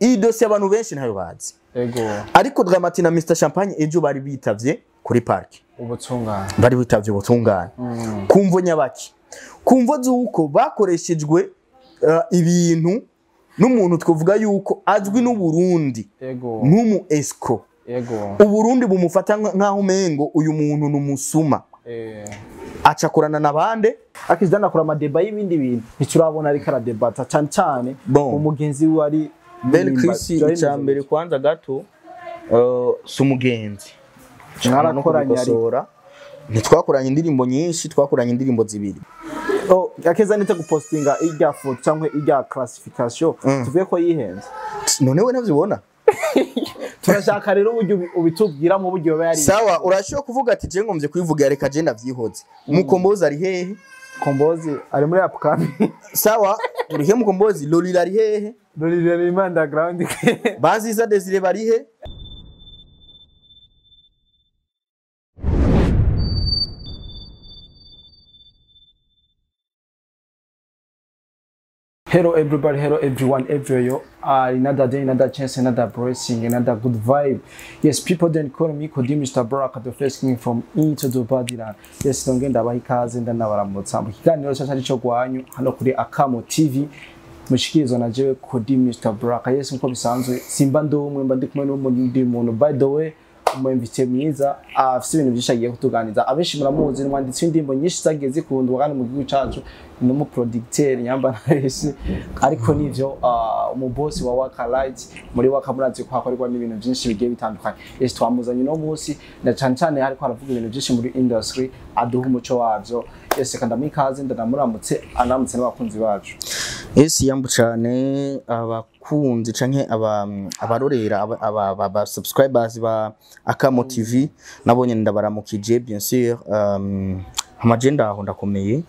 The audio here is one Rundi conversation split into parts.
Iyi dosiye abantu benshi ntayo bazi. Ego. Ariko Drama-T na Mr Champagne ejo bari bitavye kuri park. Ubutungane. Bari bitavye ubutungane. Kumvo nyabaki. Kumvo zuko bakoreshejwe ibintu n'umuntu twovuga yuko azwi n'u Burundi. Ego. Nk'umu escroc. Ego. Uburundi bumufata nkaho umengo uyu muntu n'umusuma. Acakorana nabande akizana akora amadeba y'ibindi bintu ntiturabona ariko aradebata cyane cyane Bon. umugenzi we ari Bel Chris icambere kwanza gato si umugenzi Mwarakoranye ariko. Ntitwakoranye indirimbo nyinshi, twakoranye indirimbo zibiri. Oh, akeza nite gupostinga irya foto cyangwa irya classification tuvuye ko yihenze. None we ntavyibona. Turashaka rero uburyo ubitubwira mu buryo yari. Sawa, urashobora kuvuga ati je ngomvye kwivuga reka je ndavyihoze. Mukombozi ari hehe? Kombozi ari muri upcoming. Sawa, turihe Mukombozi, Lolila ari hehe? Lolila ari mu underground. Baziza Desire bari he? Hello everybody, hello everyone, everywhere you are. Another day, another chance, another blessing, another good vibe. Yes, people then call me Kodi Mr. Baraka, the first king from into the Badila. Yes, ndongenda abaha ikaze ndanabaramutsa. Mu kiganiro cyacu ari cyo gwanyu hano kuri Akamo TV mushikirizwa na jewe Kodi Mr. Baraka. Yes, nkuko bisanzwe simba ndi umwe, mba ndi kumwe n'undi muntu. By the way, umwemvite mwiza afite ibintu byinshi agiye kutuganiriza. Abenshi muramuzi, ni umwanditsi w'indirimbo nyinshi zagiye zikundwa kandi mu gihugu cyacu, ni umuproducteur nyamba ntabeshye, ariko nivyo umubosi wa Waka Light. Muri Waka murazi ko hakorerwa n'ibintu byinshi bigiye bitandukanye. Yes, twamuzanye no munsi na cyane cyane hariko aravuga ibintu byinshi muri industry, aduha umuco wavyo. Yes, kandi amikaze ndanamuramutse anamutse n'abakunzi bacu. Yes, yambu cyane abakunzi canke abarorera aba subscribers ba Akamo TV nabonye ndabaramukije bien sûr. Amagenda aho ndakomeye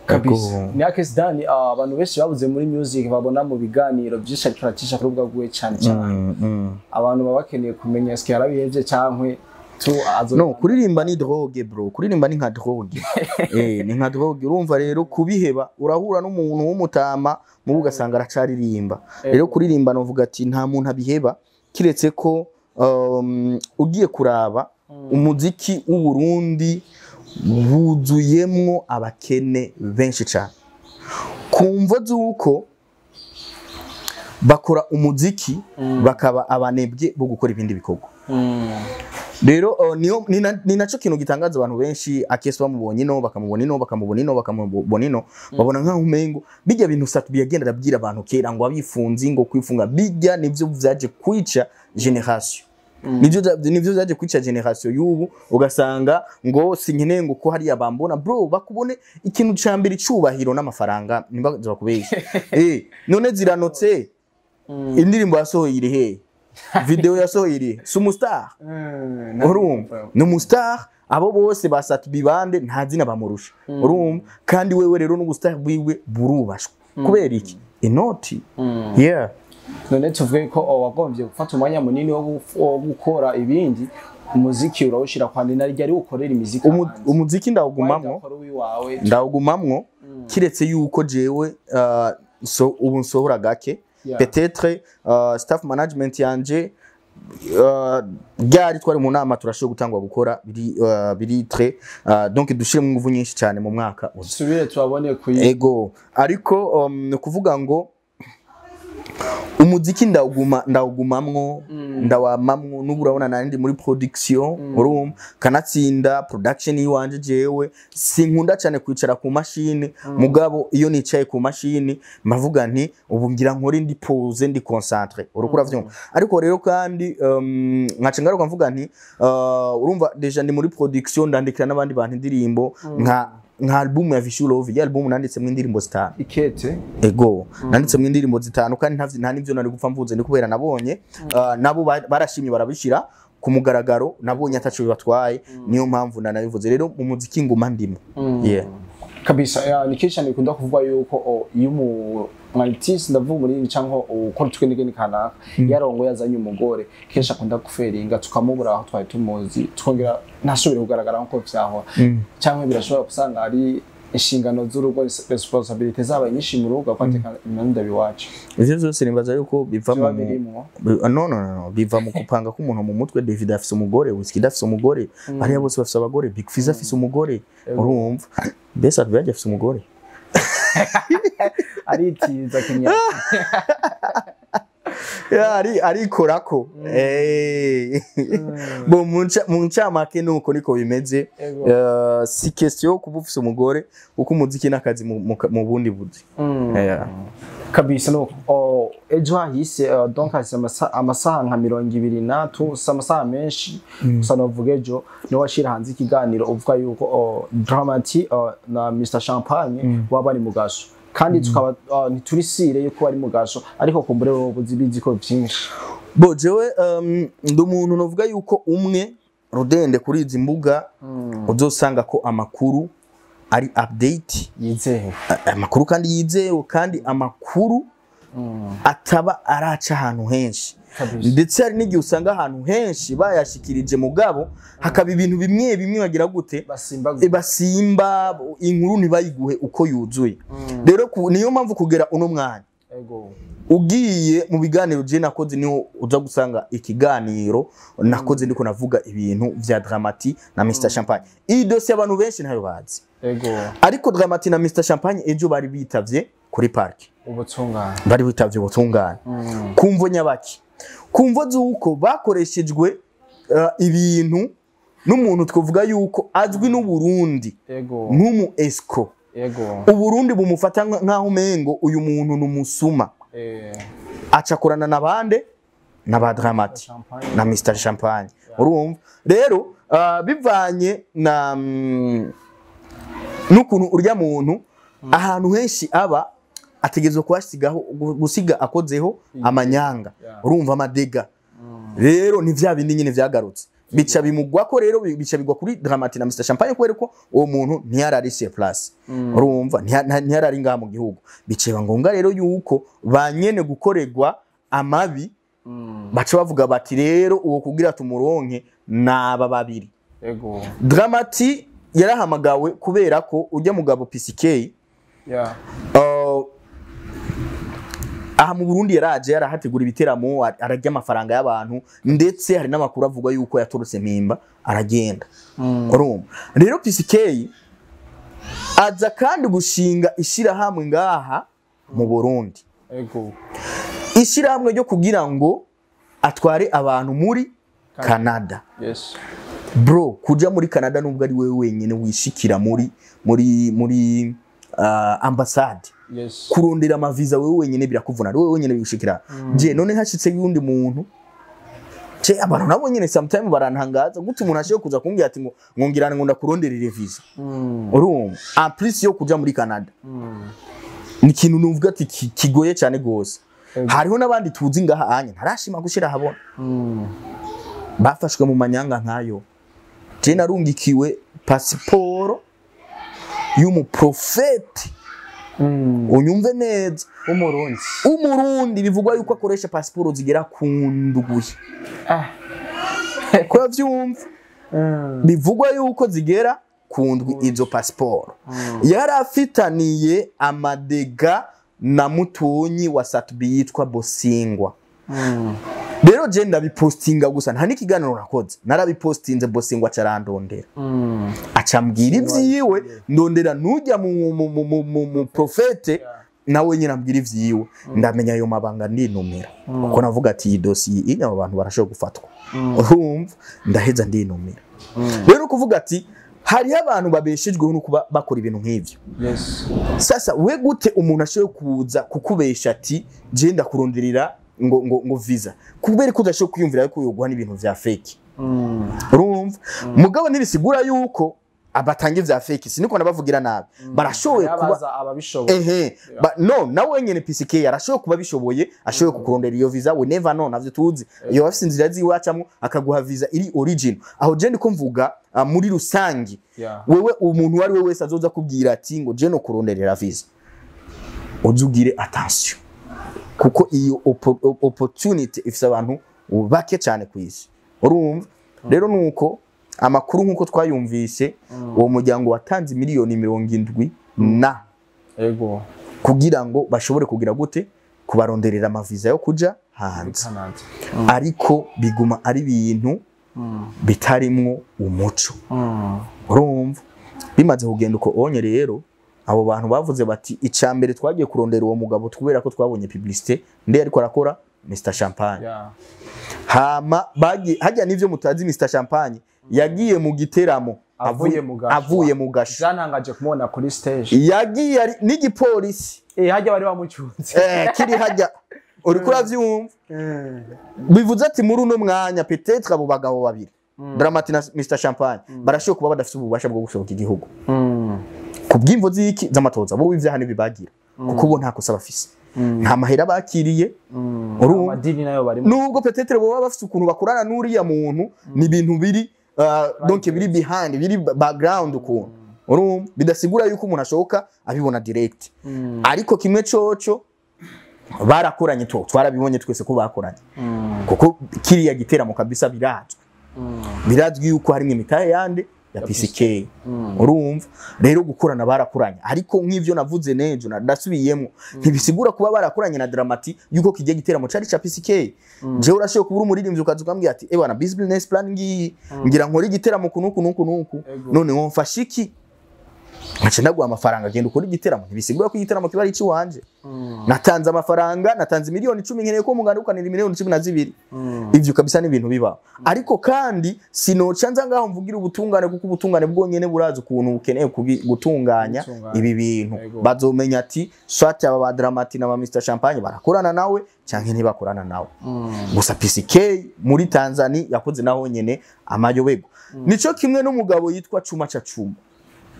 kabisa. Ni Akes Dani, abantu benshi babuze muri music babona mu biganiro byinshi ariko aracisha ku rubuga rwe cyane cyane. Abantu baba bakeneye kumenya eske yarabihevye cankwe tu azo. No, kuririmba ni drogue bro, kuririmba ni nka drogue. Ni nka drogue. Urumva rero kubiheba urahura n'umuntu w'umutama mu ugasanga aracaririmba. Rero kuririmba novuga ati nta muntu abiheba kiretse ko ugiye kuraba umuziki w'u Burundi wuzuyemwo abakene benshi cyane. Kumvo zuko bakora umuziki bakaba abanebwe bo gukora ibindi bikorwa. Rero ni naco kintu gitangaza abantu benshi. Akesi bamubonye ino bakamubona ino bakamubona ino bakamubona ino babona nkaho umengo bijya bintu Sat-B yagenda arabwira abantu kera ngo abifunze ngo kwifunga bijya nivyo vyaje kwica generation. Nivyo vyaje kwica generation y'ubu, ugasanga ngo sinkeneye ngo ko hariya bambona bro bakubone. Ikintu ca mbere icubahiro n'amafaranga nimba bakubesha. None ziranotse indirimbo yasohoye iri he? Video yasohoye iri si umustar. Urumva ni umustar, abo bose ba Sat-B bande nta zina bamurusha. Urumva kandi wewe rero n'ubustar bwiwe burubashwe kubera iki? Inoti. Yeah. None tuvuge ko wagombye gufata umwanya munini wo gukora ibindi, umuziki urawushira kwandi nari ari ukorera imiziki. Umuziki ndawugumamwo. Ndawugumamwo kiretse yuko jewe so ubu nsohora gake. Peut-être staff management yanje ryari twari mu nama turashobora gutangwa gukora biri très donc dushire mu nguvu nyinshi cyane mu mwaka usubire tubabone kuyi ego. Ariko kuvuga ngo umuziki ndawugumamwo ndawamamwo n'ubu urabona nandi muri production urumva kanatsinda production yiwanje jewe sinkunda cyane kwicara ku mashini. Mugabo iyo nicaye ku mashini mavuga nti ubu ngira nkore ndi pause ndi concentré urukura vyumva. Ariko rero kandi nkaca ngaruka mvuga nti urumva deja ndi muri production ndandikira n'abandi bantu indirimbo nka album ya Visual Love, ya album nanditsemwe indirimbo zitanu. Ikete ego nanditsemwe indirimbo zitanu kandi nta nivyo nari gupfa mvuze ndi kubera nabonye nabo barashimye barabishira ku mugaragaro, nabonye ataco bibatwaye, niyo mpamvu nanabivuze. Rero mu muziki nguma ndimo. Yeah. Kabisa. Ni kenshi nikunda kuvuga yuko iyo mu artiste ndavuga muri cyangwa ukora twende kanaka yarongo yazanye umugore kenshi akunda guferinga tukamubura aho twari tumuzi twongera ntasubire kugaragara nko vyahora, cyangwa birashobora gusanga ari Inshingano z'urugo, responsabilité zabaye nyinshi mu rugo, afateka imyenda biwacu. Ivyo vyose nibaza yuko biva biba mu birimwo. No, no, no, no, biva mu kupanga k'umuntu mu mutwe. David afise umugore, Wizkid afise umugore, bariya bose bafise abagore, Big Fizz afise umugore, urumva mbese Advert afise umugore. Aritiza kinya. Ya, ari arikorako. Bo mu ncamake nuko niko bimeze. Ego. Si question yo kuba ufise umugore, uko umuziki n'akazi mu bundi buzi. Yeah. Kabisa no oh, ejo hahise donc hahise amasaha nka 23, si amasaha menshi gusa, novuga ejo niwe washira hanze ikiganiro uvuga yuko Dramati na Mr Champagne baba bari mu gaso, kandi tukaba ntituri sûrs yuko bari mu gaso, ariko kumbure wowe uzi bizi ko byinshi. Bo jewe ndi umuntu novuga yuko umwe rudende kuri izi mbuga uzosanga ko amakuru ari update, yizehe, amakuru kandi yizewe, kandi amakuru ataba araca ahantu henshi. Ndetse hari n'igihe usanga ahantu henshi bayashikirije, mugabo hakaba ibintu bimwe bimwe bagira gute? Basimba. Basimba inkuru, ntibayiguhe uko yuzuye. Rero niyo mpamvu kugera uno mwanya ugiye mu biganiro je nakoze, niho uza gusanga ikiganiro nakoze ndiko navuga ibintu vya Dramati na Mr Champagne. Iyi dossier abantu benshi ntayo bazi. Ariko Dramati na Mr Champagne ejo bari bitavye kuri parquet. Ubutungane. Bari bitavye ubutungane kumvo nyabaki? Kumvo z'uko bakoreshejwe ibintu n'umuntu twavuga yuko azwi n'Uburundi nk'umu escroc. Uburundi bumufata nk'aho umengo uyu muntu ni umusuma. Aca akorana na bande? Na ba Dramati. Champagne. Na Mr Champagne. Urumva rero bivanye na n'ukuntu urya muntu ahantu henshi aba ategerezwa kuhasigaho, gusiga akozeho amanyanga. Urumva amadega rero ni vya bindi nyine vyagarutse, bica bimugwa ko rero bica bigwa kuri Dramati na Mr Champagne, kubera ko uwo muntu ntiyarari sur place. Urumva ntiyarari ngaha mu gihugu, bica biba ngombwa rero yuko ba nyene gukorerwa amabi baca bavuga bati: "Rero uwo kugira tumuronke naba babiri." Dramati yarahamagawe kubera ko ujya mugabo PCK aha mu Burundi yaraje yarahategura ibiteramo, ararya amafaranga y'abantu, ndetse hari n'amakuru avuga yuko yatorotse Mpimba aragenda. Urumva rero PCK aza kandi gushinga ishirahamwe ngaha mu Burundi, ishirahamwe ryo kugira ngo atware abantu muri Canada. Bro, kuja muri Canada, nubwo ari wewe wenyine wishikira muri ambassade kurondera amaviza wewe wenyine birakuvuna, ari wewe wenyine wishikira. Je none hashitse yundi muntu? Je abantu nabo nyine sometime barantangaza gute umuntu ashoboye kuza kumbwira ati ngo ngongirana ngo ndakuronderere visa? Urumva, en plus yo kuja muri Canada ni ikintu nuvuga ati kigoye cyane gose. Hariho n'abandi tuzi ngaha anya ntarashima gushira habona bafashwe mu manyanga nkayo. Je narungikiwe pasiporo y'umuprofeti, unyumve neza, Umurundi. Umurundi bivugwa yuko akoresha pasiporo zigera ku ndwi. Ko vyumva, bivugwa yuko zigera ku ndwi izo pasiporo. Yari afitaniye amadega na mutunyi wa Satubi yitwa Bosingwa. Rero je ndabipostinga gusa, nta n'ikiganiro nakoze, narabipostinze, Bosingwa acarandondera, acambwira ivyiwe, ndondera nujya mu profete nawe nyine ambwira ivyiwe, ndamenya ayo mabanga, ndinumira, kuko navuga ati iyi dosiye inya abo bantu barashobora gufatwa. Urumva ndaheza ndinumira. Rero kuvuga ati hariho abantu babeshejweho no kuba bakora ibintu nk'ivyo. Sasa we gute umuntu ashoboye kuza kukubesha ati je ndakuronderera ngo visa, kubera ko udashoboye kwiyumvira yuko yoguha n'ibintu vya fake? Urumva, mugabo ntibisigura yuko abatanga ivya fake, siniko nabavugira nabi, barashoboye kuba Yabaza ababishoboye. Ehe, no nawe nyene PCK arashoboye kuba bishoboye, ashoboye kukurondera iyo visa, we never know, navyo tuzi, iyo afise inzira ziwe acamwo akaguha visa iri original. Aho je ndiko mvuga muri rusangi, wewe umuntu uwo ari we wese azoza kubwira ati ngo je no kuronderera visa, uzugire attention, kuko iyo opportunity ifise abantu bake cyane ku isi. Urumva rero nuko amakuru nkuko twayumvise, uwo muryango watanze 70 miliyoni. na Ego. Kugira ngo bashobore kugira gute, kubaronderera amaviza yo kuja hanze. Canada. Ariko biguma ari ibintu bitarimwo umuco. Urumva bimaze kugenda uko onye, rero abo bantu bavuze bati: "Icya mbere, twagiye kurondera uwo mugabo kubera ko twabonye publicité nde ariko arakora Mr Champagne." Hama bagiye hajya n'ivyo mutazi, Mr Champagne yagiye mu giteramo Avuye mu gasho. Avuye mu gasho. Byantangaje kumubona kuri stage. Yagiye ari n'igipolisi. Hajya bari bamucunze. Kiri hajya, uriko uravyumva? Bivuze ati muri uno mwanya, peut-être abo bagabo babiri, Dramati na Mr Champagne, barashoboye kuba badafite ububasha bwo gusohoka igihugu ku bw'imvo z'iki, z'amatoza. Bo ivyaha ntibibagira, kuko bo nta kosa bafise, nta mahera bakiriye. Urumva? Amadini nayo barimo. Nubwo peut-être boba bafise ukuntu bakorana n'uriya muntu, ni ibintu biri donc biri behind, biri background ukuntu. Urumva, bidasigura yuko umuntu ashoka abibona direct. Ariko kimwe coco, barakoranye, to twarabibonye twese ko bakoranye, kuko kiriya giteramo kabisa birazwi, birazwi yuko harimo imitahe yande, ya PCK. Urumva rero, gukorana barakoranye, ariko nk'ivyo navuze nejo ndasubiyemo, ntibisigura kuba barakoranye na Dramati yuko kigiye giteramo cari ca PCK. Jewe urashoboye kubura umuririmbyi, ukaza ukambwira ati: "Ebana, business plan ngiyi, ngira nkore igiteramo kunuku nuku nuku." Ego. None womfasha iki? Nkaca ndaguha amafaranga, genda ukore igiteramo. Ntibisigura ko igiteramo kiba ari icy'iwanje. Natanze amafaranga, natanze miliyoni 10, nkeneye ko mungarukanira miliyoni 12. Ivyo kabisa ni ibintu bibaho. Ariko kandi sinoca nza ngaho mvugira ubutungane, kuko ubutungane bwonyene burazi ukuntu bukeneye gutunganya Gutunganya. ibi bintu. Yego. Bazomenya ati soit aba ba Dramati na ba Mr Champagne barakorana nawe canke ntibakorana nawe. Gusa PCK muri Tanzania yakoze naho nyene amayobego. Nico kimwe n'umugabo yitwa Chuma cha Chuma.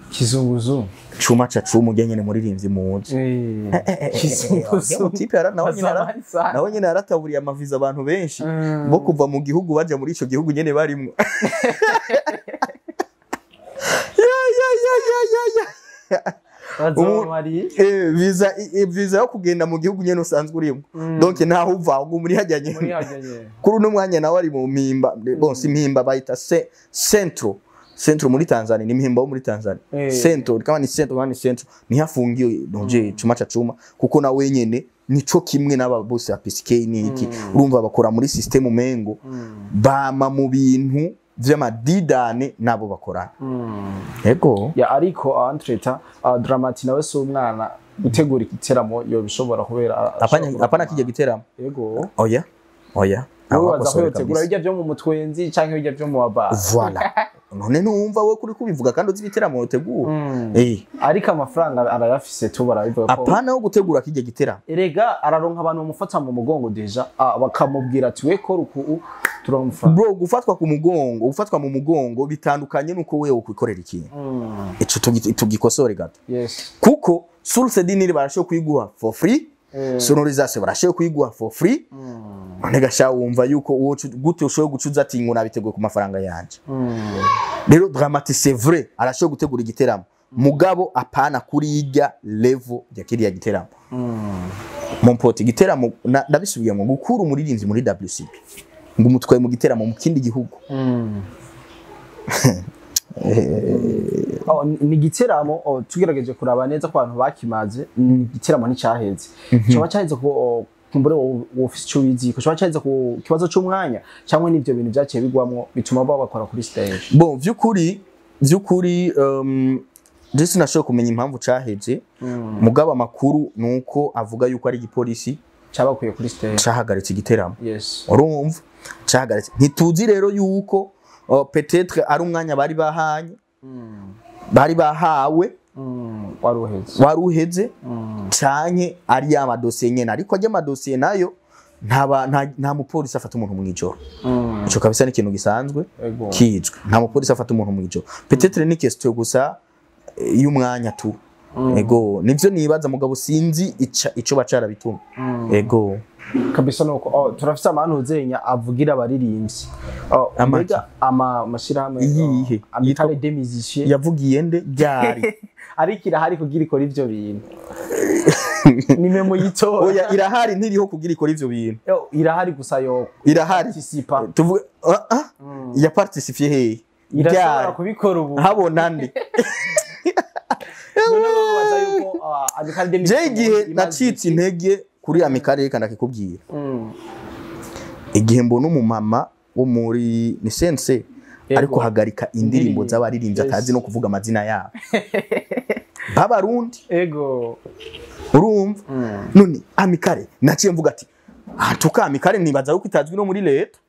Kizunguzu. Chuma cha Chuma ujya nyene muririmbyi muzi. Kizunguzu. Tipe yara nawe nyene Zamani sana. nawe nyene yarataburiye amaviza abantu benshi bo kuva mu gihugu baja muri ico gihugu nyene barimwo. Ya ya ya ya ya ya. Bazomari. Visa yo kugenda mu gihugu nyene usanzwe urimo. Donc ntaho uva, uguma muri hajya Muri nyene. hajya nyene. Kuri uno mwanya nawe ari mu mpimba. Bon, si mpimba, bayita Centro. Centro muri Tanzania, ni mpimba wo muri Tanzania. Centro, kama ni Centro, kama ni Centro. Niho afungiwe nje Chuma cha Chuma, kuko na wenyene nico kimwe n'aba boss ya PCK niki. Urumva bakora muri system umengo bama mu bintu vy'amadidane nabo bakorana. Ego. Ya, ariko entre-temps Dramati nawe si umwana, gutegura igiteramo yobishobora kubera Apana, apana kijya giteramo. Yego. Oya. Oya. Wowe waza ko Abakosore yotegura kabisa. bijya byo mu mutwenzi canke bijya byo mu wabara? Voilà. None numva we kuri kubivuga kandi uzi ibiteramo utegura. Ariko amafaranga arayafise tu, barabivuga ko Apana wo gutegura kijya giteramo. Erega araronka abantu bamufata mu mugongo déjà, bakamubwira ati: "We kora uku, turamufata." Bro, gufatwa ku mugongo, gufatwa mu mugongo bitandukanye nuko wewe ukwikorera ikintu. Ico tugikosore gato. Kuko source du Nil barashoboye kuyiguha for free. Sonorisation barashoboye kuyiguha for free. None gasha wumva yuko wowe gute ushoboye gucuza ati ngo nabiteguye ku mafaranga yanje? Rero Dramati, c'est vrai, arashoboye gutegura igiteramo, mugabo apana kuri irya level ya kiriya giteramo. Mon pote, igiteramo ndabisubiyemo, gukura umuririmbyi muri WCB ngo umutwaye mu giteramo mu kindi gihugu. Oh, ni igiteramo, tugerageje kuraba neza ku bantu bakimaze, ni igiteramo nticyaheze, coba cyaheze ku kumbure wowe ufise ico wizi ko coba cyaheze ku kibazo c'umwanya cyangwa n'ivyo bintu vyaciye bigwamwo bituma baba bakora kuri stage. Bon, vy'ukuri je sinashoboye kumenya impamvu caheze, mugabo amakuru nuko avuga yuko ari igipolisi cabakuye kuri stage. Cahagaritse igiteramo. Urumva, cahagaritse. Ntituzi rero yuko peut-être ari umwanya bari bahanye, bari bahawe Wari uheze. Wari uheze, canke ari ya madosiye nyene. Ariko ajya amadosiye nayo nta mupolisi afata umuntu mw'ijoro. Ico kabisa ni ikintu gisanzwe kizwi, nta mupolisi afata umuntu mw'ijoro. Peut-être ni question gusa y'umwanya tu. Ego, nivyo nibaza, mugabo sinzi ico bacarabituma. Ego. Kabisa nuko turafise amantu zenya avugira abaririmbyi. Amaki? Mbega ama mashirahamwe Iyihe? Amicale des musiciens. Yavugiye nde ryari? Ariko irahari kugira ikora ivyo bintu, nimwe muyitora. Oya, irahari, ntiriho kugira ikora ivyo bintu. Yo, irahari gusa yo Irahari. participa. Tuvuge ya participé hehe? Irashobora Ryari? kubikora ubu. Habona nde? None bo baza Amicale des Je igihe Musiciens nacitse intege kuri Amicale, reka ndakikubwira, igihe mbona umumama wo muri ni sense ariko hagarika indirimbo Indirimbo. z'abaririmbyi atazi no kuvuga amazina yabo b'Abarundi. Urumva none Amicale naciye mvuga ati tuka Amicale nibaza yuko itazwi no muri leta,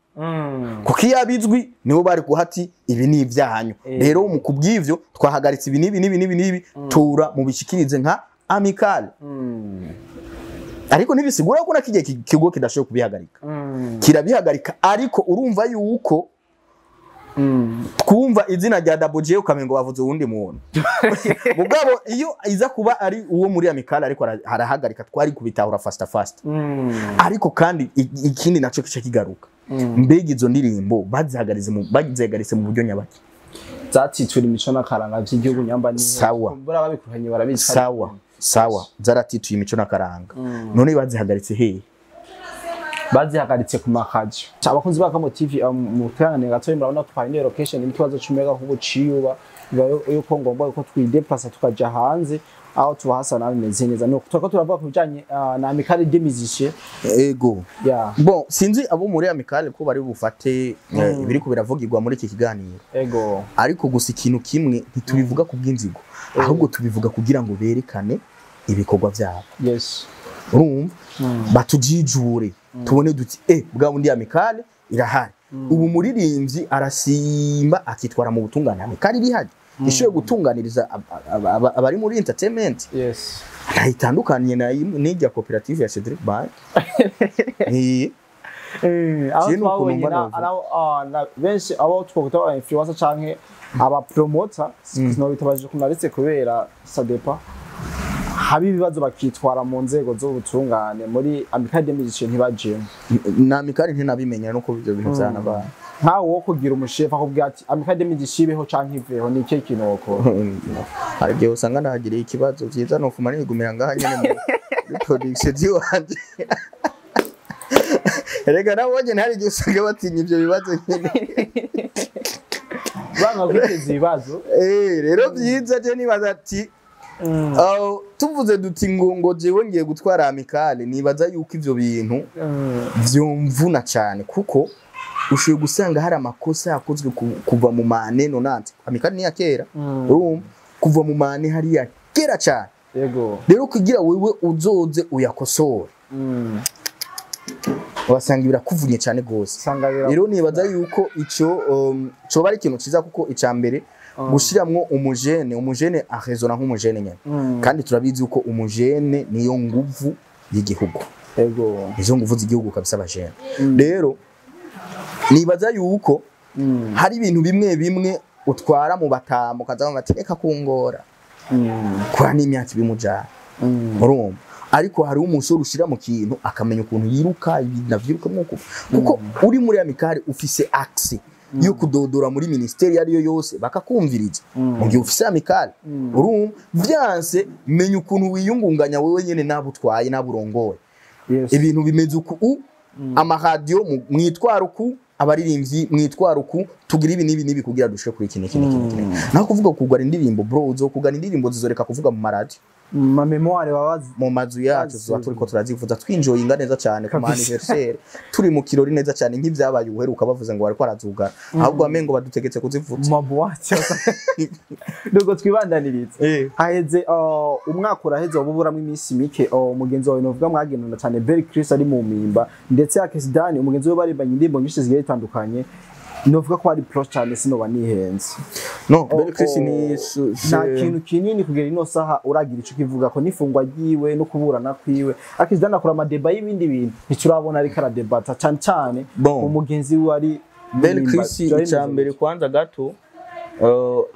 kuko iyo abizwi nibo bari guhati ibi ni ibyanyu. Rero mu kubw'ivyo twahagaritse ibi n'ibi n'ibi n'ibi n'ibi, tura mubishikirize nka Amicale. Ariko ntibisigura ko na kigiye kigo kidashoboye kubihagarika, kirabihagarika. Ariko urumva yuko twumva izina rya Double J ukamengo bavuze uwundi muntu. Mugabo iyo iza kuba ari uwo muri Amicale ariko arahagarika, twari kubitahura fast fast. Ariko kandi ikindi naco kica kigaruka, mbega izo ndirimbo bazihagaritse mu buryo nyabaki? Zatitsura imico n'akaranga by'igihugu nyamba ni Sawa. Bora babikuranye barabizi. Sawa, zaratituye imico n'akaranga, none bazihagaritse hehe? Bazihagaritse ku makajo. Abakunzi ba Kamo TV, mu tane gato murabona twahinduye location n'ikibazo c'umuyaga kuko ciyuba biba yuko ngomba yuko twideplace tukaja hanze aho tuba hasa nabi bimeze neza. Nuko turako turavuga ku bijanye na Amicale des Musiciens. Ego. Ya. Bon, sinzi abo muri Amicale ko bari bufate ibiri ko biravugirwa muri iki kiganiro. Ariko gusa ikintu kimwe, ntitubivuga ku bw'inzigo, ahubwo tubivuga kugira ngo berekane ibikorwa byabo. Urumva batujijure, tubone duti bwa bundi Amicale irahari. Ubu muririmbyi arasimba akitwara mu butungane, Amicale irihari ishoboye gutunganiriza abari muri entertainment. Ntayitandukaniye na n'ijya koperative ya Cedric Bank. Aho Jewe nukuntu twabonye mbona bavuga. na benshi abo twakwita aba influencer canke aba promoter, sinobitabaje kunaretse kubera sadepa haba ibibazo bakitwara mu nzego z'ubutungane, muri Amicale des Musiciens ntibajemo. Na Amicale ntinabimenya nuko ibyo bintu byanabaye. Nkawe wo kugira umushefu akubwira ati Amicale des Musiciens ibeho canke iveho, ni ikihe kintu wokora? Hari igihe usanga nahagiriye ikibazo byiza nofuma nigumira ngaha nyene muri production ziwanje. Erega nabo nyene hari igihe usanga batinya ivyo bibazo nyene. Banga kwiteza ibibazo. Rero byiza je nibaza ati aho tuvuze duti ngo jewe ngiye gutwara Amicale, nibaza yuko ivyo bintu vyumvuna cyane, kuko ushoboye gusanga hari amakosa yakozwe kuva mu mane nonante. Amicale ni iya kera, urumva kuva mu mane hariya kera cyane. Rero kugira wewe uzoze uyakosore, wasanga birakuvunye cyane gose. Usanga Rero nibaza yuko ico coba ari ikintu ciza, kuko ica mbere gushiramwo umujene, umujene ahezona nk'umujene nyene. Kandi turabizi yuko umujene niyo nguvu y'igihugu. Nizo nguvu z'igihugu kabisa abajene. Rero nibaza yuko hari ibintu bimwe bimwe utwara mu batamo ukaza bati reka kungora kora n'imyaka ibimujana, urumva. Ariko hari umusore ushira mu kintu akamenya ukuntu yiruka ibintu avyiruka mwuko, kuko uri muri Amicale ufise accès yo kudodora muri ministeri ariyo yose bakakumviriza mu gihe ufise Amicale. Urumva vyanse menya ukuntu wiyungunganya wewe nyene nabo utwaye nabo urongoye. Ibintu bimeze uku, amaradiyo mwitwara uku, abaririmbyi mwitwara uku, tugira ibi n'ibi n'ibi kugira dushike kuri iki n'iki n'iki n'iki. Naho kuvuga kugura indirimbo, bro, uzokugana indirimbo zizoreka kuvuga mu maradiyo. Ma mémoire baba Mu mazu yacu tuba turiko turazivuza, twinjoyinga neza cyane ku ma anniversaire, turi mu kirori neza cyane, nk'ivyabaye uheruka bavuze ngo bariko barazugara, ahubwo amengo badutegetse kuzivuza. Mu maboîte. Nuko twibandaniriza, haheze umwaka uraheze wabuburamwo iminsi mike, umugenzi wawe novuga mwagendana cyane Berry Chris ari mu mpimba, ndetse Akes Dani umugenzi we baribanye indirimbo nyinshi zigiye zitandukanye, novuga ko ari proche cyane, sinoba nihenze. No, Berry Chris ni Nta kintu kinini kugera ino saha uragira ico kivuga ko n'ifungwa ryiwe no kuburana kwiwe. Akes Dani akora amadeba y'ibindi bintu ntiturabona ariko aradebata cyane cyane. Bon. Umugenzi we ari Berry mu mpimba, Chris, byari icya bimeze mbere gute? kwanza gato,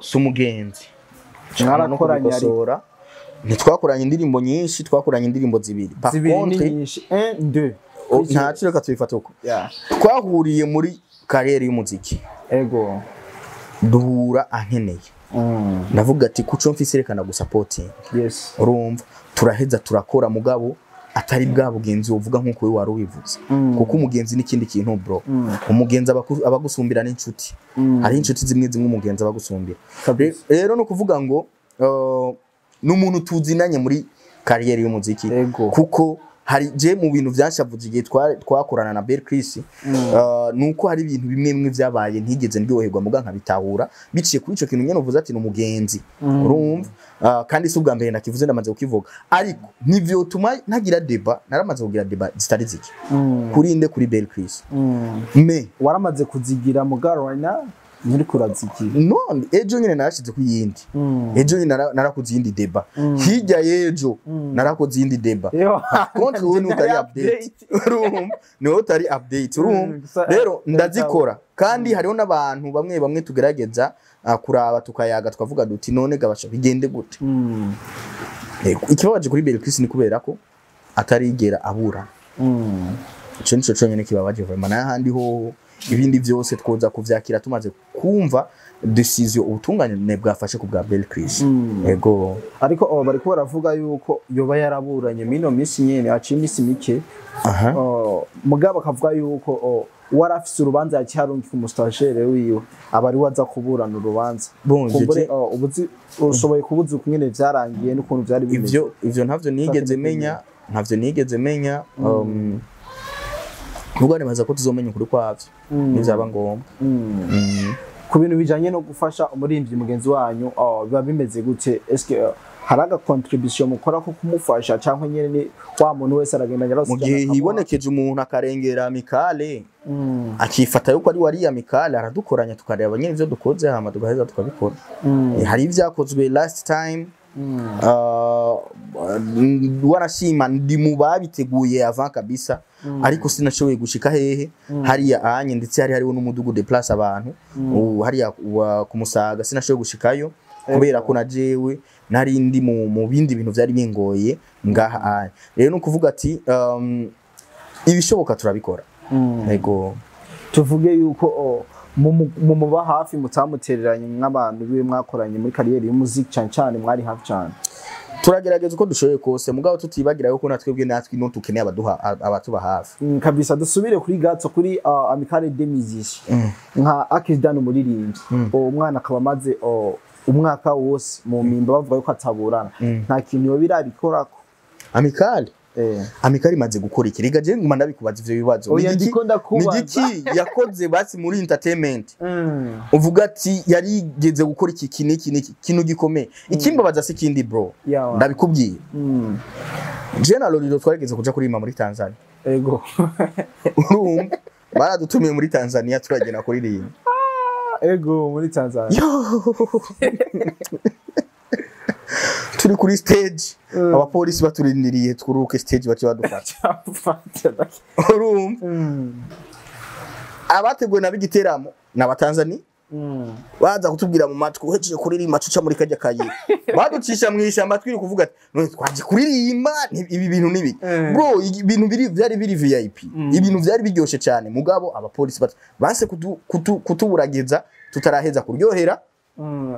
si umugenzi. Mwarakoranye ariko. Kubikosora, ntitwakoranye indirimbo nyinshi, twakoranye indirimbo zibiri. Par Zibiri ni contre, nyinshi, 1 2. Ntaco, reka tubifate uko. Yeah. Twahuriye muri carrière y'umuziki. Duhura ankeneye, ndavuga ati kuco mfise reka ndagusapotinga. Urumva turaheza turakora, mugabo atari bwa bugenzi uvuga nk'uko we wari ubivuze, kuko umugenzi n'ikindi kintu, bro. Umugenzi abagusumbira n'inshuti. Hari inshuti zimwe zimwe umugenzi abagusumbira. Kabisa. Rero no kuvuga ngo ni umuntu tuzinanye muri Carrière y'umuziki. Ego. Kuko hari je mu bintu vyanshavuze igihe twakorana na Bel Chris, nuko hari ibintu bimwe bimwe vyabaye ntigeze ndyoherwa, muga nkabitahura biciye kuri ico kintu nyene uvuze ati ni umugenzi, urumva? Kandi si ubwa mbere ndakivuze, ndamaze kukivuga, ariko ntivyotuma ntagira débat. Naramaze kugira débat zitari zike kuri inde? Kuri Bel Chris. Me Waramaze kuzigira, mugabo right now nturi kurazigira. None ejo nyine narashize ku yindi, ejo nyine narakoze iyindi débat, hirya y'ejo narakoze iyindi débat. Yo. Contre wowe ni utari update, urumva? Ni wowe utari update, urumva? Rero ndazikora, kandi hariho n'abantu bamwe bamwe tugerageza kuraba, tukayaga, tukavuga duti: "None gabasha bigende gute?" Yego, ikibabaje kuri Bel Chris ni kubera ko atarigera abura. Ico nico conyene kibabaje vraiment. N'ahandi ho ibindi byose twoza kuvyakira tumaze kumva décision ubutungane bwafashe ku bwa Bel Chris. Yego. Ariko oh, bariko baravuga yuko yoba yaraburanye mino minsi nyene, haciye iminsi mike. Oh, mugabo akavuga yuko oh, wari afise urubanza yaciye arungika umu stagiaire wiwe, aba ari we aza kuburana urubanza. Bon, Kumbure oh, ubuzi ushoboye kubuza ukungene vyarangiye n'ukuntu vyari bimeze? Ivyo ntavyo nigeze menya, ntavyo nigeze menya. Nubwo nibaza ko tuzomenya ukuri kwavyo nivyaba ngombwa. Ku bintu bijanye no gufasha umuririmbyi mugenzi wanyu, oh, biba bimeze gute? Eske hari aga contribution mukora ko kumufasha, canke nyene ni wa muntu wese aragenda Mu gihe hibonekeje umuntu akarengera amicale, akifata yuko ari wari amicale, aradukoranya tukareba nyine ivyo dukoze, hama tugaheza tukabikora. Hari ivyakozwe last time, wanashima ndi mu babiteguye avant kabisa, ariko sinashoboye gushika hehe hariya anye, ndetse hari hariho n'umudugu déplace abantu hariya ku Musaga, sinashoboye gushikayo kubera ko na jewe nari ndi mu bindi bintu vyari bingoye ngaha anye. Rero ni ukuvuga ati ibishoboka turabikora. Yego. Tuvuge yuko oh, mu muba hafi, mutamutereranye nk'abantu biwe mwakoranye muri carrière y'umuziki, cyane cyane mwari hafi cyane? Turagerageza uko dushoboye kose, mugabo tutibagira yuko natwebwe natwe no tukeneye abaduha, abatuba hafi. Kabisa. Dusubire kuri gato kuri Amicale des Musiciens. Nka Akisdan umuririmbyi, uwo mwana akaba amaze umwaka wose mu mpimba, bavuga yuko ataburana, nta kintu yoba irabikorako? Amicale? Eh. Amicale imaze gukora iki? Rega je nguma ndabikubaza ivyo bibazo. Oya, ndiko ndakubaza. Ni igiki yakoze basi muri entertainment uvuga ati yarigeze gukora iki, iki n'iki n'iki kintu gikomeye? Ikimbabaza si kindi, bro. Yawa. Ndabikubwiye, je na Lolilo twarigeze kuja kuririmba muri Tanzania. Urumva, baradutumiye muri Tanzania, turagenda kuririmba. Ego, muri Tanzania. Turi kuri stage, abapolisi baturindiriye twuruke stage bace badufata. Urumva, abateguwe nabo igiteramo ni Abatanzania, baza kutubwira mu matwi: "Uhejeje kuririmba cuca muri kajya kayira." Baducisha mu ishyamba, twiri kuvuga ati: "None twaje kuririmba, ibi bintu nibi?" Bro, ibintu biri byari biri VIP, ibintu byari biryoshe cyane, mugabo abapolisi banse kutuburagiza tutaraheza kuryohera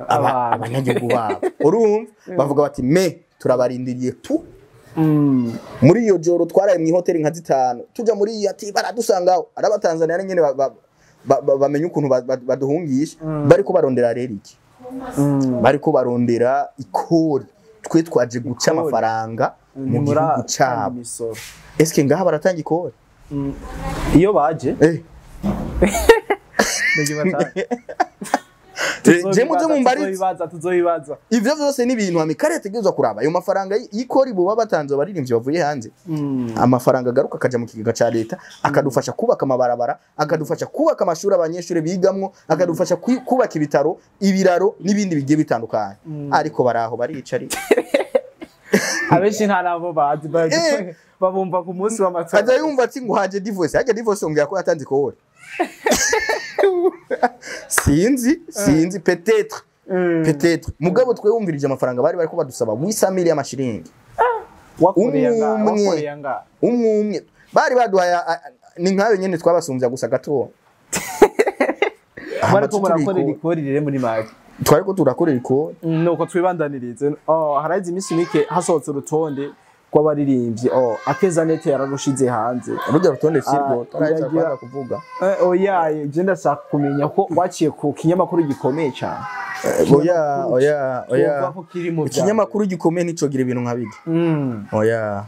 abanyagihugu babo. Urumva, bavuga bati: "Me turabarindiriye tu." Muri iyo joro twaraye mu ihoteli nka zitanu, tuja muri iyi ati baradusangaho ari Abatanzania nyene bamenye ukuntu baduhungisha. Bariko barondera rero iki? Bariko barondera ikori. Twe twaje guca Ikori. amafaranga mu gihugu cabo. Imisoro. Eske ngaha baratanga ikori? Iyo baje Je muze mumbarize. Tuzobibaza, tuzobibaza. Ivyo vyose ni ibintu amicale yategerezwa kuraba. Ayo mafaranga y'ikori boba batanze abaririmbyi bavuye hanze, amafaranga agaruka akaja mu kigega ca leta, akadufasha kubaka amabarabara, akadufasha kubaka amashuri abanyeshuri bigamwo, akadufasha kubaka ibitaro, ibiraro n'ibindi bigiye bitandukanye. Ariko baraho baricari. Abenshi nta nabo bazi, babumva ku munsi w'amatora. Aza yumva ati ngo haje divorce, haje divorce, ongera ko yatanze ikori. Sinzi, sinzi, peut-être, peut-être. Mugabo twewumvirije amafaranga bari bariko badusaba, 800 mille y'amashiringi. Wakoreye anga Umwe. Wakoreye anga Umwe umwe bari baduhaye ni nkayo nyene twabasumbya gusa gato. Bariko murakorera ikori rero muri make? Twariko turakorera ikori. Nuko twibandanirize. Oh, haraheze iminsi mike hasohotse urutonde rw'abaririmbyi, oh, Akeza.net yararushize hanze. Rujya rutonde sirwo Ah, taraheza iragira- kwanza kuvuga. Oya, je ndashaka kumenya ko waciye ku kinyamakuru gikomeye cyane. Oya, oya, oya. Twumva ko kiri mu vya Ikinyamakuru gikomeye nicogira ibintu nka bijya. Oya.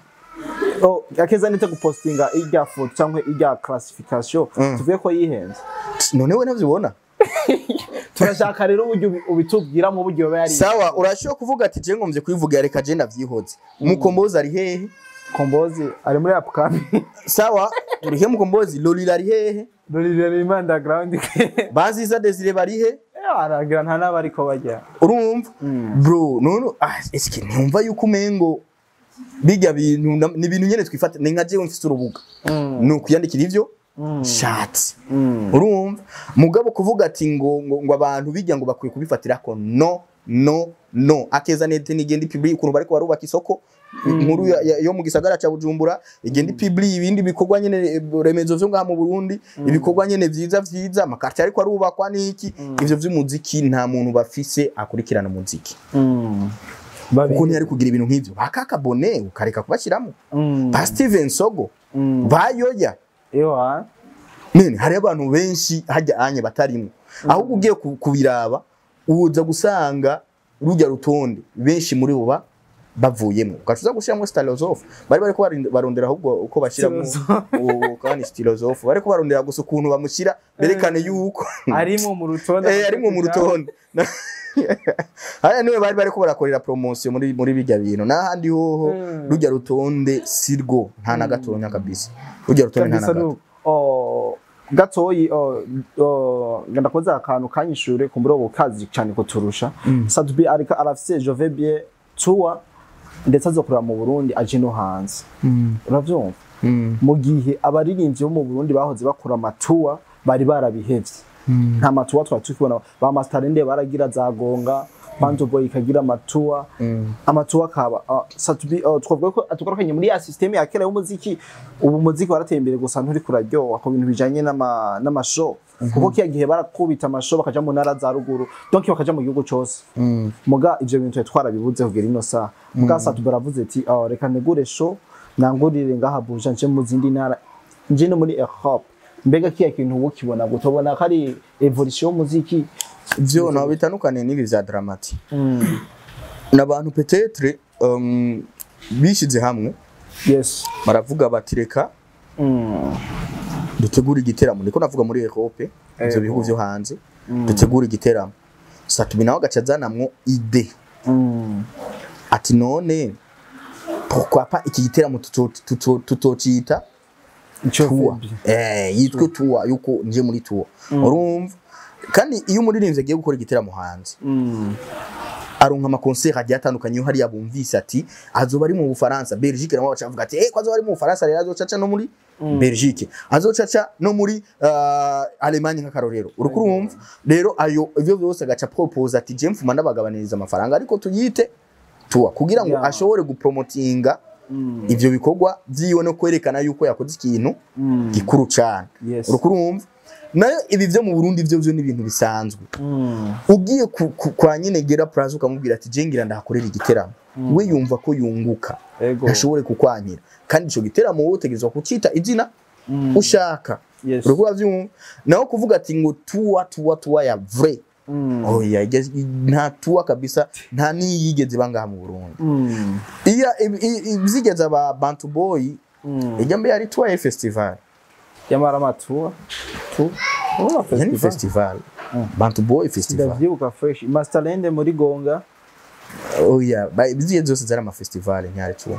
Oh, Akeza.net gupostinga irya foto cyangwa irya classification, tuvuye ko yihenze. None we ntavyibona? Turashaka rero uburyo ubitubwira mu buryo yoba yari. Sawa, urashobora kuvuga ati je ngomvye kubivuga, reka je ndavyihoze. Mukombozi ari hehe? Kombozi ari muri upcoming. Sawa, turihe Mukombozi? Lolila ari hehe? Rurira underground. Baziza Desire bari he? Aragira nta n'abariko bajya. Urumva bro, none eske ntumva yuko umengo bijya bintu ni ibintu nyene twifata? Ni nka jewe mfise urubuga, ni ukuyandikira ivyo shatse, urumva? Mugabo kuvuga ati ngo abantu bijya ngo bakwiye kubifatira ko, no, no, no. Akeza.net nigenda public ukuntu bariko barubaka isoko inkuru yo mu gisagara ca Bujumbura, igenda public ibindi bikorwa nyene, remezo vyo ngaha mu Burundi, ibikorwa nyene vyiza vyiza, amakartier ariko arubakwa n'iki. Ivyo vy'umuziki nta muntu bafise akurikirana umuziki, kuko ntiyari kugira ibintu nk'ivyo. Bakaka bone ukareka kubashyiramo ba Steven Sogo, bayoya. Ewa. Nene hari abantu benshi hajya anye batarimo. Ahubwo ugiye kubiraba uza gusanga rujya rutonde benshi muri bo bavuyemo, ugacuza gushyiramo Stylozof. Bari bariko barondera ahubwo uko bashyiramo uwo kandi Stylozof, bariko barondera gusa ukuntu bamushyira berekane yuko arimo mu rutonde. Arimo mu rutonde. Haya niwe bari bariko barakorera promotion muri bijya bintu. N'ahandi hoho rujya rutonde sirwo nta na gatonya kabisa, rujya rutonde nta na Kabisa. gato. Nuko oh, gatoyi, oh, ndakoze akantu kanyishure kumbura ubu kazi cyane kuturusha. Sat-B ariko arafise Je vais bien tour, ndetse azokorera mu Burundi aje no hanze, uravyumva? Mu gihe abaririmbyi bo mu Burundi bahoze bakora amatour bari barabihevye, nta matour twari tukibona. Ba Masterende baragira za Gonga, Banjo Boy ikagira amatour, amatour akaba Sat-B, twavuga ko atugarukanye muri ya system ya kera y'umuziki. Ubu umuziki warateye imbere, gusa nturi kuraryoha ku bintu bijanye n'amashow, kuko kiya gihe barakubita amashow bakaja mu ntara za ruguru, donc bakaja mu gihugu cose. Muga ivyo bintu twari twarabibuze kugera ino saha. Muga Sat-B aravuze ati: "Oh, reka negure show, nangurire ngaha Buja, nje mu zindi ntara, nje no muri Europe." Mbega kiya kintu ubu kibona gute? Ubona ko ari evolution y'umuziki? Vyo ntabwo bitandukaniye n'ibi vya Dramati. N'abantu peut-être bishize hamwe, baravuga bati: "Reka dutegure igiteramo." Niko navuga muri Europe, ivyo bihugu vyo hanze, dutegure igiteramo. Sat-B nawe agaca azanamwo idée ati: "None pourquoi pas iki giteramo tutocita Ico tour, yitwe tour, yuko nje muri tour?" Urumva, kandi iyo umuririmbyi agiye gukora igiteramo hanze, aronka amaconcert agiye atandukanye. Iyo hariya bumvise ati azoba ari mu Bufaransa, Belgique, nabo baca bavuga ati: "Eh, ko azoba ari mu Bufaransa rero azocaca no muri Belgique, azocaca no muri Allemagne." Nk'akarorero, uriko urumva rero ayo ivyo byose agaca propose ati: "Je mfuma ndabagabaniriza amafaranga, ariko tuyite tour," kugira ngo ashobore gupromotinga ivyo bikorwa vyiwe no kwerekana yuko yakoze ikintu gikuru cyane. Uriko urumva, nayo ibi vyo mu Burundi vyo ni ibintu bisanzwe. Ugiye kwa nyine Gera Plaza ukamubwira ati: "Je ngira ndahakorera igiteramo," we yumva ko yunguka. Ntashobore kukwankira, kandi ico giteramo wowe utegerezwa kucita izina ushaka. Uriko uravyumva? Naho kuvuga ati ngo tour, tour, tour ya vrai, oya, nta tour kabisa, nta niyigeze bangaha mu Burundi. Iya ivyigeze aba Bantu Boy, ijya mbere yari tour ya festival. Yamara amatour tu oh, Yani festival. Festival Bantu Boy festival. Ndavyibuka fresh, Masterland muri Gonga. Oya, iziye zose zari amafestival, ntiyari tour.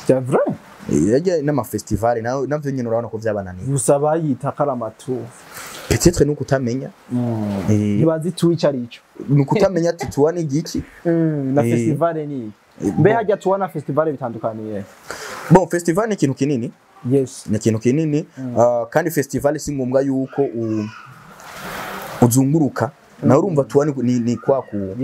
C'est vrai. Yajya n'amafestival nawe navyo nyine urabona ko vyabananiye. Gusa bayita ko ari amatour. Peut-être nuko utamenya. Ntibazi tour ico ari ico. Nuko utamenya ati tour ni igiki. Na festival ni mbe Bon. hajya tour na festival bitandukaniye? Bon, festival ni ikintu kinini. Ni ikintu kinini. Kandi festival si ngombwa yuko uzunguruka. Nawe urumva tour ni kwa ku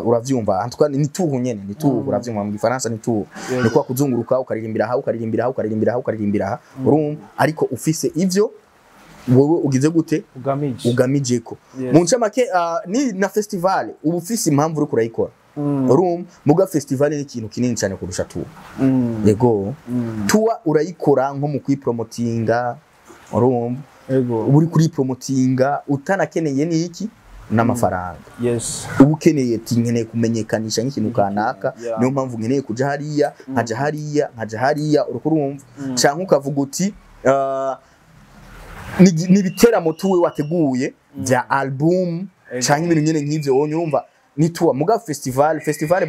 uravyumva, en tout cas ni tour nyene, ni tour, uravyumva, mu Gifaransa ni tour. Ni kwa kuzunguruka, ukaririmbira aha, ukaririmbira aha, ukaririmbira aha, ukaririmbira aha, urumva? Ariko ufise ivyo wowe ugize gute? Ugamije. Ugamije ko mu ncamake, ni na festival uba ufise impamvu uriko urayikora. Urumva, muga festival ni ikintu kinini cyane kurusha tour. Yego, tour urayikora nko mu kwipromotinga, urumva, uba uri kuri promotinga utanakeneye n'iki n'amafaranga. Uba ukeneye ati nkeneye kumenyekanisha nk'ikintu kanaka, niyo mpamvu nkeneye kuja hariya, nkaja hariya, nkaja hariya, uriko urumva. Canke ukavuga uti ni ibiteramo tuwe wateguye bya album canke ibintu nyene nk'ivyo wonye, urumva, ni tour. Muga festival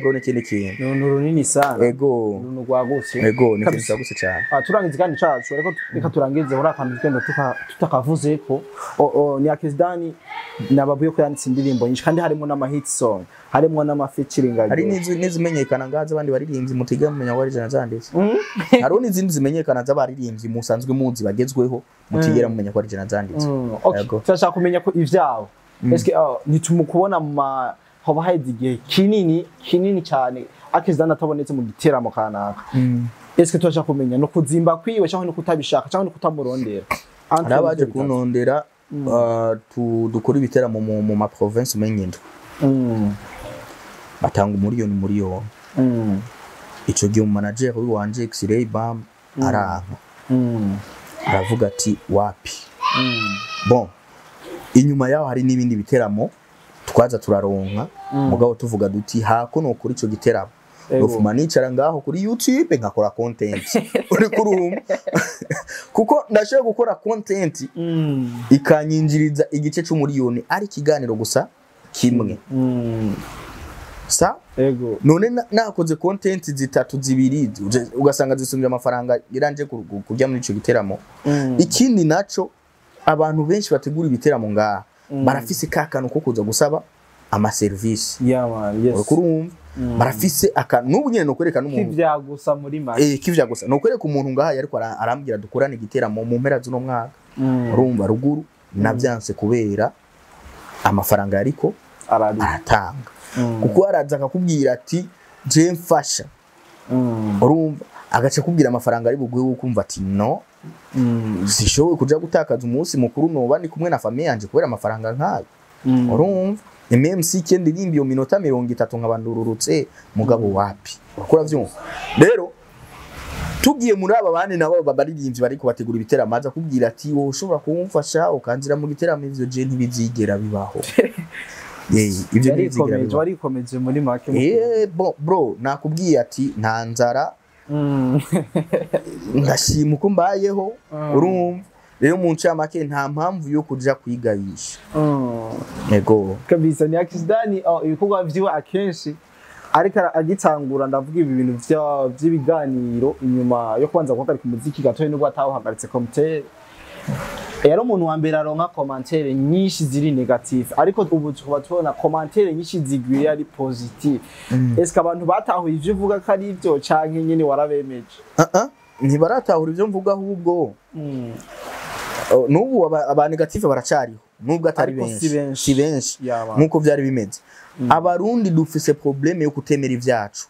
bro, ni ikindi kintu. Ni runini sana. Ego. Ni rwagutse. Ego, ni ikintu Kabisa. cyagutse cyane. Ah, turangiza kandi cacu, ariko reka turangize muri akantu tugenda tutakavuze ko ni Akes Don nababuye ko yanditse indirimbo nyinshi kandi harimo n'ama hit song, harimo n'ama featuring. Hari n'izimenyekana ngaha z'abandi baririmbyi mutiga mumenya ko ari jana zanditse. Hariho n'izindi zimenyekana z'abaririmbyi musanzwe muzi bagezweho, mutigera mumenya ko ari jana zanditse. Okay. Yego. Turashaka kumenya ko ivyawe, eske nitumukubona mu ma hoba haheze igihe kinini kinini cyane Akes Don atabonetse mu giteramo kanaka, eske turashaka kumenya no kuzimba kwiwe cyangwa no kutabishaka cyangwa no kutamurondera? Hari abaje kuntondera, dukora ibiteramo mu ma province umenye indwi, batanga umuriyoni umuriyoni. Ico gihe umanager wanje X-Ray Bam aranka, aravuga ati wapi. Bon, inyuma yaho hari n'ibindi biteramo twaza turaronka, mugabo tuvuga duti hako nokora ico giteramo, nofuma nicara ngaho kuri YouTube nkakora content, uri kurumva, kuko ndashoboye gukora content ikanyinjiriza igice c'umuriyoni ari ikiganiro gusa kimwe sa. None nakoze content zitatu, zibiri, ugasanga zisumbye amafaranga iranje kujya muri ico giteramo. Ikindi naco, abantu benshi bategura ibiteramo ngaha barafise ka kantu ko kuza gusaba amaserivisi. Yeah man, yes. Uriko urumva, barafise akantu n'ubu nyene nokwereka n'umuntu Kivya gusa muri make. Eh, kivya gusa. Nokwereka umuntu ngaha yariko arambwira dukorane igiteramo mu mpera z'uno mwaka, urumva, ruguru, navyanse kubera amafaranga yariko Arari. aratanga, kuko araza akakubwira ati je mfasha, urumva, agaca akubwira amafaranga ari buguhe, ukumva ati no, sishoboye kuja gutakaza umunsi mukuru noba ndi kumwe na famille yanje kubera amafaranga nkayo, urumva. MMC kende ndirimba iyo minota 30 nkaba ndururutse, mugabo wapi, uriko uravyumva. Rero tugiye muri aba bandi nabo babaririmbyi bari kubategura ibiteramo, aza kubwira ati wowe ushobora kumfasha ukanzira mu giteramo, ivyo je ntibizigera bibaho. Ibyo ntibizigera Yarikomeje. bibaho. Warikomeje muri make. Eh, bon bro, nakubwiye ati nta nzara, ndashima uko mbayeho, urumva. Rero mu ncamake nta mpamvu yo kuja kwigayisha. Yego. Kabisa, ni Akes Don. Ibikorwa vyiwe akenshi ariko agitangura, ndavuga ibi bintu vy'ibiganiro, inyuma yo kubanza guhagarika umuziki gatoya, nubwo atawuhagaritse commentaire, yari umuntu wa mbere aronka commentaire nyinshi ziri négative, ariko ubu tukaba tubona commentaire nyinshi zigwiriye ari positive. Eske abantu batahuye ivyo uvuga ko ari ivyo, canke nyene warabemeje? Ah ah, ntibaratahura ivyo mvuga ahubwo. Oh, n'ubu aba négative baracariho nubwo atari Ariko benshi. si benshi. Si benshi Yaba. nkuko vyari bimeze. Abarundi dufise problème yo kutemera ivyacu.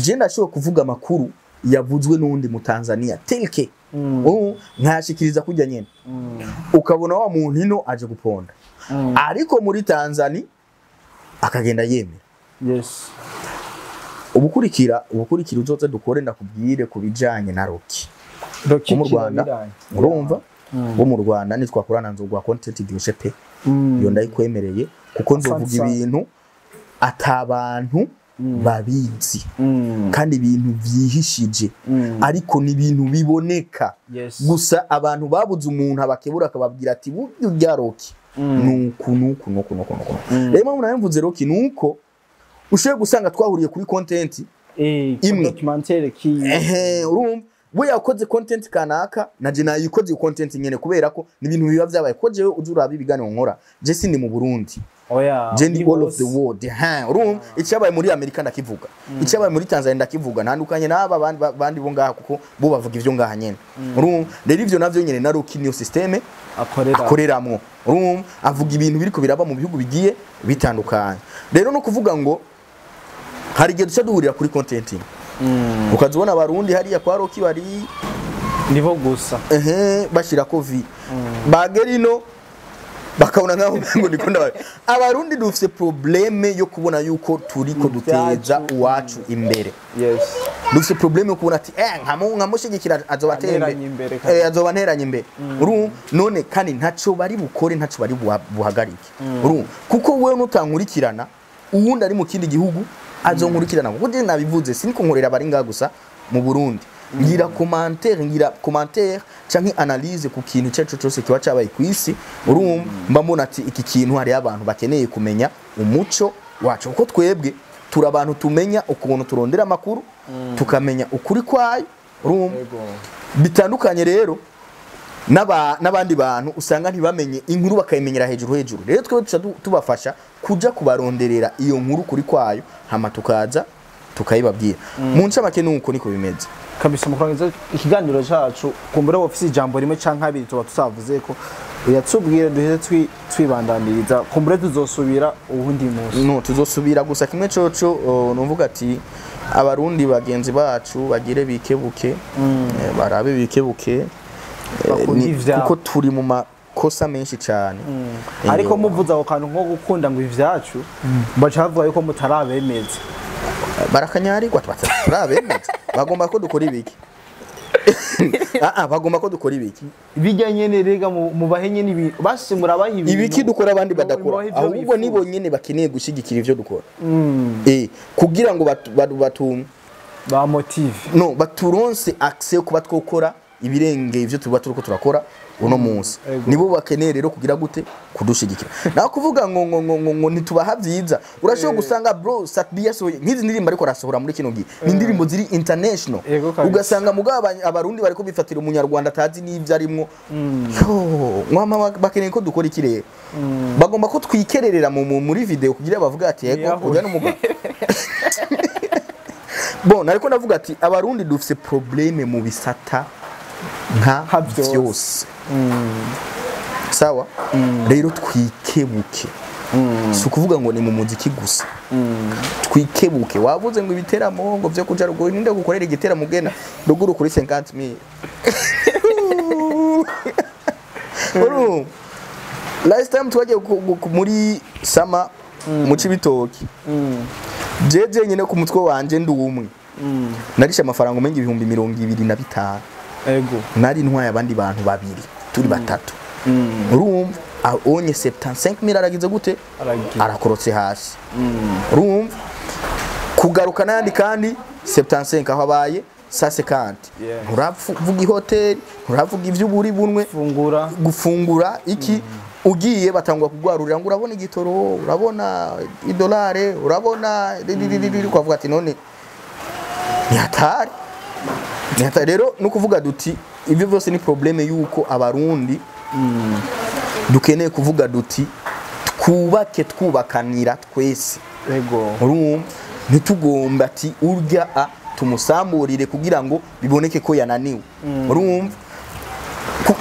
Je ndashobora kuvuga amakuru yavuzwe n'uwundi mu Tanzania telke, ubu nkayashikiriza kurya nyene, ukabona wa muntu ino aje guponda, ariko muri Tanzania akagenda yemera. Ubukurikira uzoze dukore, ndakubwire ku bijanye na Rocky Rocky wo mu Rwanda. Kirabiranye. Urumva, wo mu Rwanda nitwakorana nzogwa content iryoshe pe. Iyo ndayikwemereye, kuko nzovuga Asante sana. ibintu atabantu babizi, kandi ibintu vyihishije, ariko ni ibintu biboneka. Gusa abantu babuze umuntu abakebura akababwira ati burya urya Rocky nuku nuku nuku nuku nuku. Rero impamvu nayo mvuze Rocky nuko ushoboye gusanga twahuriye kuri content imwe. Documentaire ki. Ehe, urumva, we yakoze content kanaka, naje nayikoze iyo content nyene, kubera ko ni ibintu biba vyabaye, ko jewe uza uraba ibiganiro nkora, je sindi mu Burundi. Oya. Je ndi ni all of the hose. world. Ha, urumva, icyabaye muri Amerika ndakivuga, icyabaye muri Tanzania ndakivuga, ntandukanye n'aba bandi bo ngaha, kuko bo bavuga ivyo ngaha nyene, urumva. Rero ivyo navyo nyene na Rocky niyo système akorera. Akoreramwo, urumva, avuga ibintu biriko biraba mu bihugu bigiye bitandukanye. Rero no kuvuga ngo hari igihe duca duhurira kuri content imwe, ukaza ubona abarundi hariya kwa Rocky bari Nibo gusa. Ehe, bashirako vi bagera ino. Bakabona nkaho ngo niko ndabaye. Abarundi dufise problème yo kubona yuko turiko duteza uwacu imbere. Dufise problème yo kubona ati nkamushigikira azobatera Anteranye imbere. Azoba nteranye imbere. Urumva? None kandi ntaco bari bukore, ntaco bari buhagarike. Urumva? Kuko wewe nutankurikirana, uwundi ari mu kindi gihugu azonkurikirana. Kuko je nabivuze, siniko nkorera abari ngaha gusa mu Burundi. Ngira commentaire canke analyse ku kintu icyo arico cyose kiba cabaye ku isi. Urumva, mba mbona ati iki kintu hariyo abantu bakeneye kumenya umuco wacu, kuko twebwe turi abantu tumenya ukuntu turondera amakuru, tukamenya ukuri kwayo. Urumva, bitandukanye rero n'abandi bantu usanga ntibamenye inkuru, bakayimenyera hejuru hejuru. Rero twebwe tuca tubafasha kuja kubaronderera iyo nkuru kuri kwayo, hama tukaza tukayibabwira mu ncamake. Nuko niko bimeze. Kabisa. Mu kurangiza ikiganiro cacu, kumbura wofise ijambo rimwe canke abiri tuba tutavuze ko uyatubwire, duheze twibandaniriza, kumbure tuzosubira uwundi munsi. No, tuzosubira. Gusa kimwe coco, numvuga ati abarundi bagenzi bacu bagire bikebuke, barabe bikebuke, Bakunde ivyabo. Kuko turi mu makosa menshi cyane. Ariko muvuze ako kantu nko gukunda ngo ivyacu, baca bavuga yuko mutarabemeza. Barakanyarirwa, turabemeza. Bagomba ko dukora ibiki? Bagomba ko dukora ibiki? Bijya nyene rega mubahe nyene ibintu basi, murabaha ibintu. Ibiki dukora abandi badakora? Mubahe ivyo Ahubwo bifuza. nibo nyene bakeneye gushigikira ivyo dukora, kugira ngo batu, batu, batu Ba motive. No, baturonse accès yo kuba twokora ibirenge ivyo tuba turiko turakora uno munsi. Nibo bakeneye rero kugira gute? Kudushigikira. Naho kuvuga ngo ntitubaha vyiza, urashobora gusanga bro Sat-B yasohoye nk'izi ndirimbo ariko arasohora muri kino gihe, ni indirimbo ziri international. Ego kabisa. Ugasanga mugabo abarundi bariko bifatira umunyarwanda atazi n'ivyo arimwo. Yo, mwama bakeneye ko dukora iki rero? Bagomba ko twikererera muri video kugira bavuga ati yego. Niyahure. Ujya n'umugabo. Bon, nariko ndavuga ati abarundi dufise problème mu bisata nka Nka vyose. vyose. Sawa rero, twikebuke. Si ukuvuga ngo ni mu muziki gusa, twikebuke. Wavuze ngo ibiteramo ngo vyo kuja ruguru, ninde gukorera igiteramo ugena ruguru kuri 50,000? Urumva, last time twagiye muri sama mu Cibitoki, jeje nyine ku mutwe wanje ndi umwe narishe amafaranga umenga 25,000. Nari ntwaye abandi bantu babiri, turi batatu. Urumva, onye 75,000 aragize gute? Aragiye. Arakorotse hasi. Urumva, kugaruka n'ayandi kandi 75, aho abaye 150. Nturavuga ihoteli, nturavuga ivy'uburi bunwe, fungura, gufungura iki. Ugiye batangwa kugwarurira ngo urabona igitoro, urabona idolare, urabona riririririri, ukavuga ati none ni hatari, ni hatari. Rero no kuvuga duti ibyo byose ni problème yuko abarundi dukeneye kuvuga duti twubake, twubakanira twese. Urumva, ntitugomba ati urya a tumusamburire kugira ngo biboneke ko yananiwe. Urumva,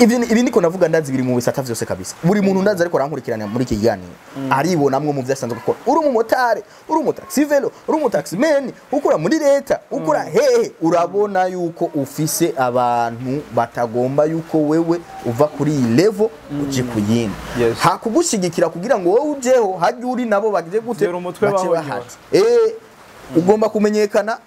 ibi niko navuga, ndazi biri mu bisata vyose kabisa. Buri muntu ndazi ariko arankurikirana muri iki kiganiro aribonamwo mu vyo asanzwe gukora. Uri umumotari, uri umutaxi vélo, uri umutaximan, ukora muri leta, ukora hehe, urabona yuko ufise abantu batagomba yuko wewe uva kuri iyi level uje ku yindi. Hakugushigikira kugira ngo wowe ujeho hajye uri nabo bagize gute? Zero umutwe Bace bahonyora. bahati. Ugomba kumenyekana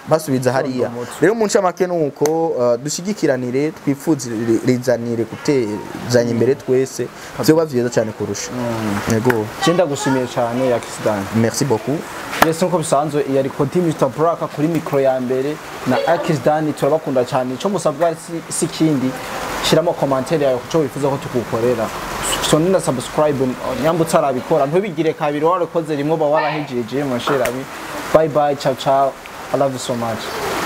basubiza hariya. Umutwe. Rero mu ncamake nuko dushigikiranire, twifuzirizanire gutezanya imbere twese, vyoba vyiza cyane kurusha. Yego. Je ndagushimiye cyane, Yakisidani. Merci beaucoup. Yes, nkuko bisanzwe yari Kodi Mr Black kuri mikro ya mbere na Akisdani. Turabakunda cyane. Ico musabwa si kindi, shiramo commentaire yawe kuco wifuza ko tugukorera, so na subscribe nyamba utarabikora, ntubigire kabiri, warakoze rimwe uba warahejeje. Mashirabi, bye bye, ciao ciao, I love you so much.